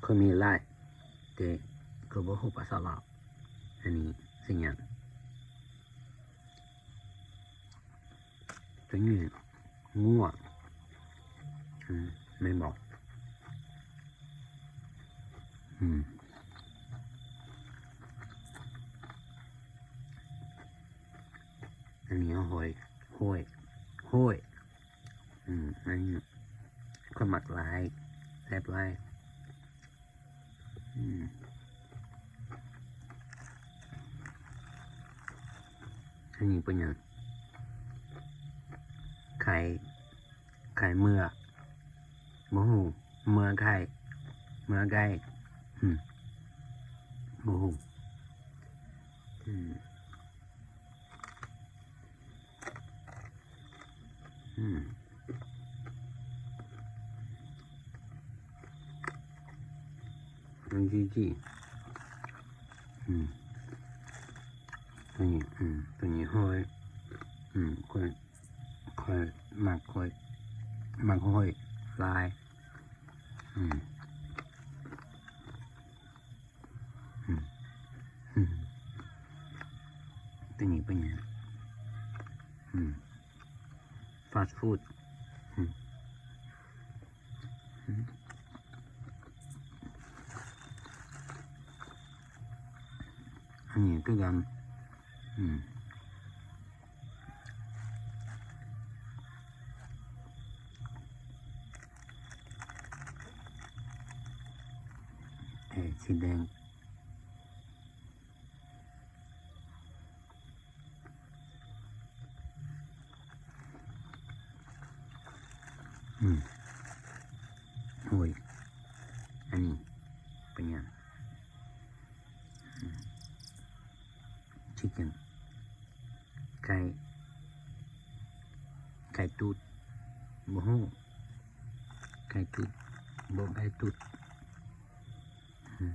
ຂ້ອຍມີຫຼາຍ ແຕ່ຂ້ອຍບໍ່ຮູ້ພາສາລາວ. ອັນນີ້ຊິຫຍັງ? ຕົວນີ້ງົວ ອືມ ແມ່ນບໍ່? ອືມ ອັນນີ້ຫອຍ ຫອຍ ຫອຍ ອືມ ອັນນີ້ຂ້ອຍມັກຫຼາຍ ແຊບຫຼາຍ. ອືມ ອັນນີ້ເປັນຫຍັງ? ໄຂ່ ໄຂ່ເມືອ ບໍ່ຮູ້ ເມືອໄຂ່ ເມືອໄກ່ ອືມ ບໍ່ຮູ້ ອືມ. ອືມ ອັນຈີຈີ ອືມ ຕົວນີ້ ອືມ ຕົວນີ້ຫອຍ ອືມ ຂ້ອຍ ຂ້ອຍມັກ ຂ້ອຍມັກຫອຍຫຼາຍ ອືມ. ອືມ ອືມ ຕົວນີ້ເປັນຫຍັງ? ອືມ ຟາສຟູດ ອືມ ອືມ ອັນນີ້ຄືກັນ ອືມ. ເອີ ສີແດງ ອືມ ໂອ້ຍ ອັນນີ້ເປັນຫຍັງ? ອືມ ຊິກເກັນ ໄຂ່ ໄຂ່ຕູດ ບໍ່ຮູ້ ໄຂ່ຕູດ ບໍ່ໄດ້ຕູດ ອືມ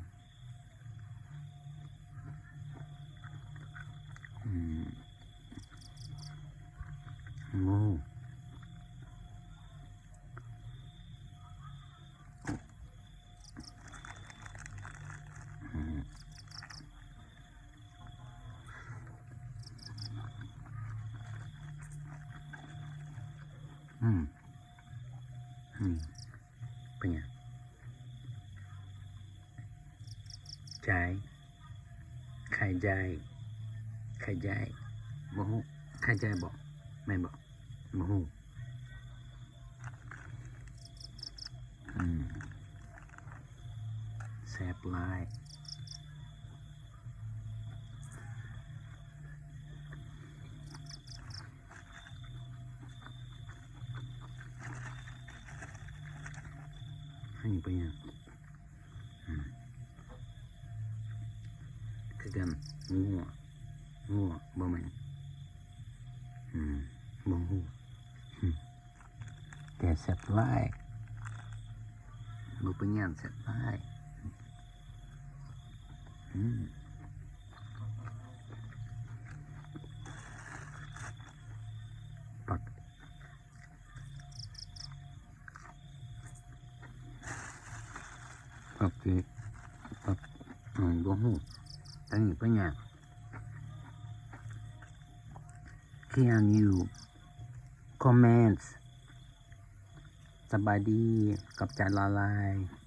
ອືມ ບໍ່ຮູ້ ອືມ ອືມ ອືມ ເປັນຫຍັງ? ຈ່າຍ ໄຂ່ຈ່າຍ ໄຂ່ຈ່າຍ ບໍ່ຮູ້ ໄຂ່ຈ່າຍບໍ່ ແມ່ນບໍ່? ບໍ່ຮູ້ ອືມ ແຊບຫຼາຍ ອັນນີ້ເປັນຫຍັງ? ອືມ ຄືກັນ ງົວ ງົວ ບໍ່ແມ່ນ ອືມ ບໍ່ຮູ້ ອືມ ແຕ່ແຊບຫຼາຍ ບໍ່ເປັນຫຍັງ ແຊບຫຼາຍ ອືມ ປັກ ປັກເກ ປັກ ອືມ ບໍ່ຮູ້ ອັນນີ້ເປັນຫຍັງ? Can you comment? ສະບາຍດີ ຂອບໃຈຫຼາຍໆ.